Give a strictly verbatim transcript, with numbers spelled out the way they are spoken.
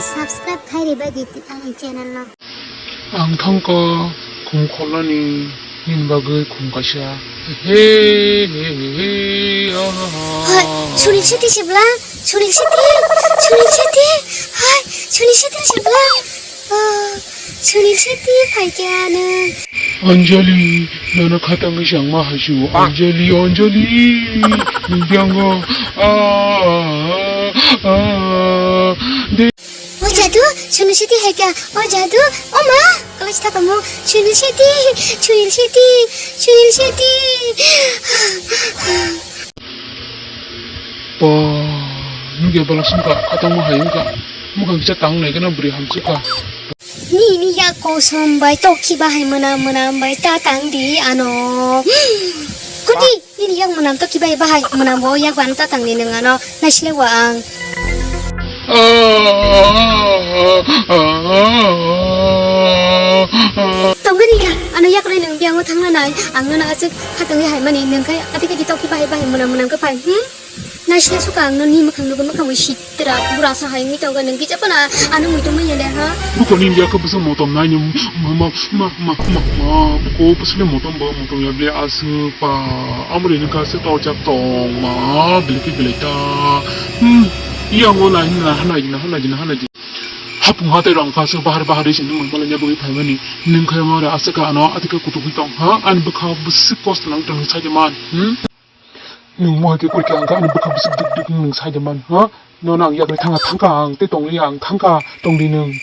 Subscribe khai ribai di ani channel no. Ang thangkha khum kholnani nini bagwi khum kaisa. He, he, he, he, ah, ah, ah. Hai, Sunil Shetty sibla? Sunil Shetty? Sunil Shetty? Hai, Sunil Shetty sibla? Ah, Sunil Shetty phaikha nung. Anjali, nono khatangwi changma haisu. Anjali, Anjali, nung biyango. Ah, ah, ah, ah. De- O jadu, Sunil Shetty hai kya? O jadu, o ma, college ta kamu, Sunil Shetty, Sunil Shetty, Sunil Shetty. Pa, nungya bala sungka, katang ma hai wngka. Mukhang kisa tang nai kana bwrwi hamsukha. Ni, ni ya kosom bai, toki bahai mwnam, mwnam bai, ta tang di ano. Kuti. Nini yak mwnam to kibai bahai mwnam bo yak ban ta tangni nung ano naisle wa ang. Tongani ya ano yak lai nung biang o thangna nai ang nono aswk khatungwi hai mani nung khai ati khe to kibai bahai mwnam mwnam khe phai hmm naisle suka ang no ni mwkhang nugwi mwkhang wi sit. Tera pura sa hai wngwi tongo, nwng kisa phano ano muitu manya le ha? Buko ni yakhe bwswk motom nai ni ma, ma, ma, ma, ma, ma, buko bwswk le motom bo motom ya ble aswk pa. Amoni nung kha se torjak tong ma, belai khe belai ta. Hmm, yango nai na, hanai na, hanai na, hanai di. Hapung hatai rong kha se bahar bahar ri se nung mala ya bwi phai mani. Nung kha ma ra aswk ano atika kutuk wi tong ha, ani bwkha bwswk kosto nang tong sai de man. Hmm? Nwng mohai khe kwrwi khe ang khe ani bwkha bwswk duk duk nwng sai de man, ha? Nono ang yakni thangkha, thangkha ang tei tongli ang thangkha, tongdi nwng.